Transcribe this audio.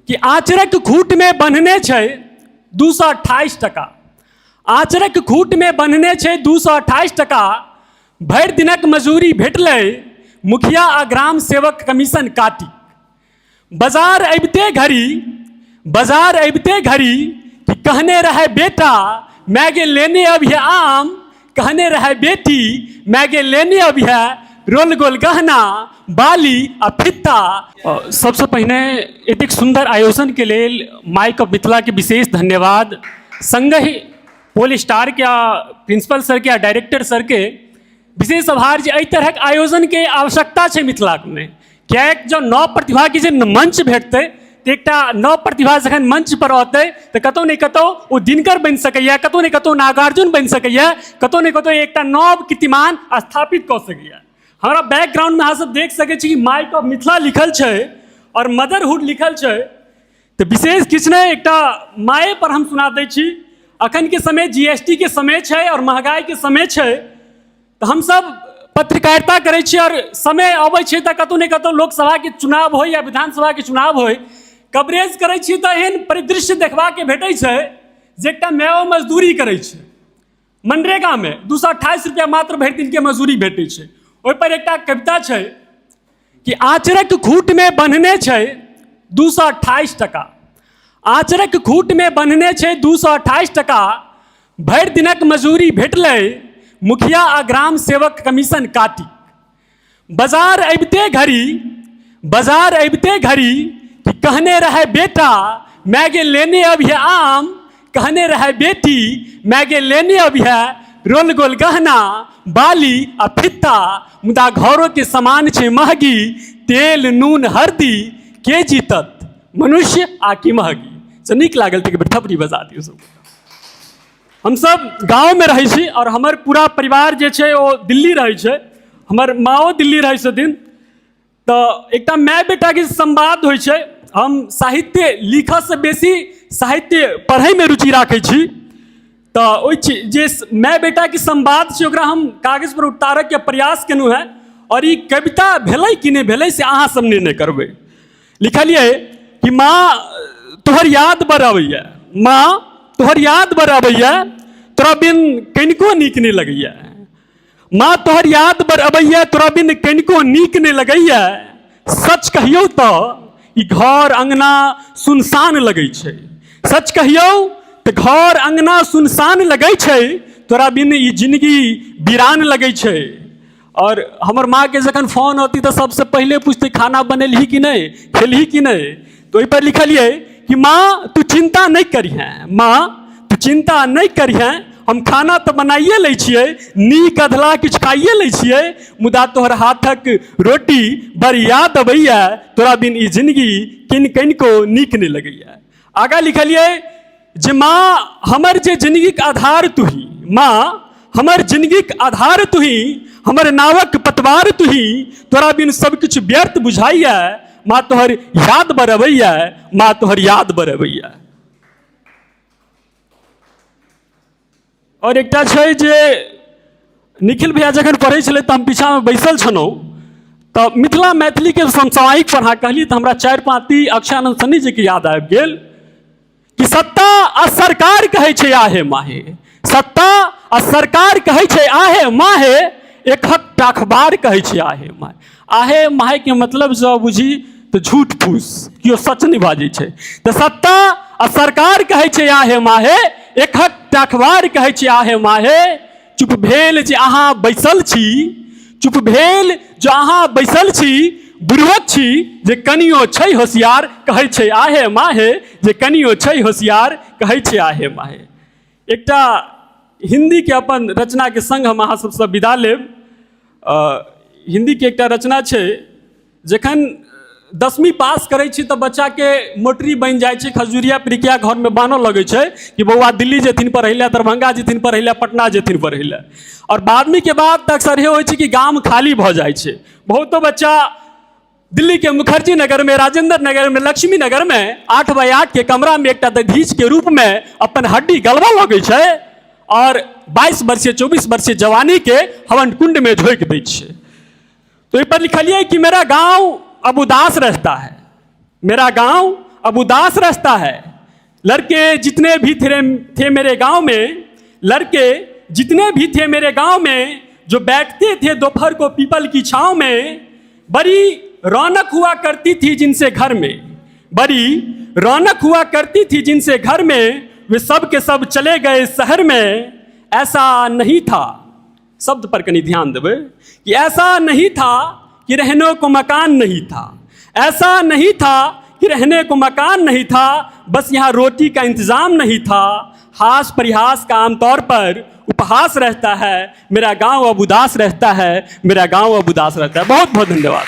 कि आँचरक खूटमे बन्हने छै 228 टका, आँचरक खूटमे बन्हने छै 228 टका, भरि दिनक मजूरी भेटलै मुखिया आ ग्राम सेवक कमीशन काटी। बाजार अबिते घड़ी, बाजार अबिते घड़ी कि कहने रहै बेटा माय गे लेने अबिहे आम, कहने रहै बेटी माय गे लेने अबिहे रोल गोल गहना बाली आ फित्ता। सबसँ पहिने एतेक सुन्दर आयोजनके लेल माइक ऑफ मिथिलाके विशेष धन्यवाद, सङ्गहि पोल स्टारके आ प्रिंसिपल सरके आ डायरेक्टर सरके विशेष आभार जे एहि तरहक आयोजनके आवश्यकता छै मिथिलामे, किएक जँ नव प्रतिभाके जे मंच भेटतै तऽ एकटा नव प्रतिभा जखन मंच पर औतै तऽ कतहु ने कतहु ओ दिनकर बनि सकैए, कतहु ने कतहु नागार्जुन बनि सकैए, कतहु ने कतहु एकटा नव कीर्तिमान स्थापित कऽ सकैए। हमरा बैकग्राउंडमे अहाँ सब देख सकै छी कि माइक ऑफ मिथिला लिखल छै आओर मदरहुड लिखल छै, तऽ विशेष किछु नहि, एकटा माये पर हम सुना दै छी। अखनके समय GST के समय छै आओर महगाइके समय छै, तऽ हमसब पत्रकारिता करै छी आओर समय अबै छै तऽ कतहु ने कतहु लोकसभाके चुनाव होइ या विधानसभाके चुनाव होइ, कवरेज करै छी तऽ एहन परिदृश्य देखबाके भेटै छै जे एकटा मायो मजदूरी करै छै मनरेगामे, 228 रुपैआ मात्र भरि दिनके मजदूरी भेटै छै। ओहिपर एकटा कविता छै कि आँचरक खूटमे बन्हने छै 228 टका, आँचरक खूटमे बन्हने छै 228 टका, भरि दिनक मजूरी भेटलै मुखिया आ ग्राम सेवक कमीशन काटी। बाजार अबिते घड़ी, बाजार अबिते घड़ी कि कहने रहै बेटा माय गे लेने अबिहे आम, कहने रहै बेटी माय गे लेने अबिहे रोल गोल गहना बाली आ फित्ता, मुदा घरोके सामान छै महगी तेल नून हरदी, के जीतत मनुष्य आ कि महगी। से नीक लागल तऽ एक बेर थपड़ी बजा दियौ सब। हमसब गाँवमे रहै छी आओर हमर पूरा परिवार जे छै ओ दिल्ली रहै छै, हमर माँओ दिल्ली रहै छथिन। तऽ एकटा माय बेटाके संवाद होइ छै। हम साहित्य लिखऽसँ बेसी साहित्य पढ़ैमे रुचि राखै छी, तऽ ओहि जे माय बेटाके संवाद छै ओकरा हम कागजपर उतारैके प्रयास केलहुँ हेँ आओर ई कविता भेलै कि नहि भेलै से अहाँ सब निर्णय करबै। लिखलियै कि माँ तोहर याद बड़ अबैए, माँ तोहर याद बड़ अबैए, तोरा बिन कनिको नीक नहि लगैए, माँ तोहर याद बड़ अबैए, तोरा बिन कनिको नीक नहि लगैए, सच कहियौ तऽ ई घर अङ्गना सुनसान लगै छै, सच कहियौ तऽ घर अङ्गना सुनसान लगै छै, तोरा बिन ई जिनगी वीरान लगै छै। आओर हमर माँके जखन फोन औती तऽ सबसँ पहिले पुछतै खाना बनेलही कि नहि, खेलही कि नहि। तऽ ओहिपर लिखलियै कि माँ तू चिन्ता नहि करिहेँ, माँ तू चिन्ता नहि करिहेँ, हम खाना तऽ बनाइए लै छियै, नीक अधला किछु खाइए लै छियै, मुदा तोहर हाथक रोटी बड़ याद अबैए, तोरा बिन ई जिनगी कनिको नीक नहि लगैए। आगाँ लिखलियै जे माँ हमर जे जिनगीके आधार तुही, माँ हमर जिनगीके आधार तुही, हमर नावक पतवार तुही, तोरा बिन सब किछु व्यर्थ बुझाइए, माँ तोहर याद बड़ अबैए, माँ तोहर याद बड़ अबैए। आओर एकटा छै जे निखिल भैया जखन पढ़ै छलै तऽ हम पीछाँमे बैसल छलहुँ, तऽ मिथिला मैथिलीके समसामयिक पर अहाँ कहलियै तऽ हमरा चारि पाँती अक्षयानन्द सन्नी जीके याद आबि गेल कि सत्ता आ सरकार कहै छै आहे माहे, सत्ता आ सरकार कहै छै आहे माहे, एकहक अखबार कहै छै आहे माहे। आहे माहेके मतलब जँ बुझी तऽ झूठ फूस, केओ सच नहि बाजै छै। तऽ सत्ता आ सरकार कहै छै आहे माहे, एकहक अखबार कहै छै आहे माहे, चुप भेल जे अहाँ बैसल छी, चुप भेल जे अहाँ बैसल छी, बुड़बक छी जे कनियो छै होशियार कहै छै आहे माहे, जे कनियो छै होशियार कहै छै आहे माहे। एकटा हिन्दीके अपन रचनाके सङ्ग हम अहाँ सबसँ विदा लेब। हिन्दीके एकटा रचना छै, जखन 10वीं पास करै छी तऽ बच्चाके मोटरी बनि जाइ छै, खजुरिया पिरिकिया घरमे बान्हऽ लगै छै कि बौआ दिल्ली जेथिन पढ़ै लए, दरभंगा जेथिन पढ़ै लए, पटना जेथिन पढ़ै लए। आओर 12वींके बाद तऽ अक्सर होइ छै कि गाम खाली भऽ जाइ छै। बहुतो बच्चा दिल्लीके मुखर्जी नगरमे, राजेंद्र नगरमे, लक्ष्मी नगरमे 8 बाय 8 के कमरामे एकटा दधीचके रूपमे अपन हड्डी गलबऽ लगै छै आओर 22 वर्षीय 24 वर्षीय जवानीके हवन कुंडमे झोंकि दै छै। तो एहि पर लिखलियै कि मेरा गाँव अब उदास रहता है, मेरा गाँव अब उदास रहता है। लड़के जितने भी थे थे मेरे गांव में, लड़के जितने भी थे मेरे गांव में, जो बैठते थे दोपहर को पीपल की छांव में, बड़ी रौनक हुआ करती थी जिनसे घर में, बड़ी रौनक हुआ करती थी जिनसे घर में, वे सब के सब चले गए शहर में। ऐसा नहीं था, शब्द पर कनी ध्यान देबै, कि ऐसा नहीं था कि रहने को मकान नहीं था, ऐसा नहीं था कि रहने को मकान नहीं था, बस यहाँ रोटी का इंतज़ाम नहीं था। हास परिहास का आमतौर पर उपहास रहता है, मेरा गांव अब उदास रहता है, मेरा गांव अब उदास रहता है। बहुत बहुत धन्यवाद।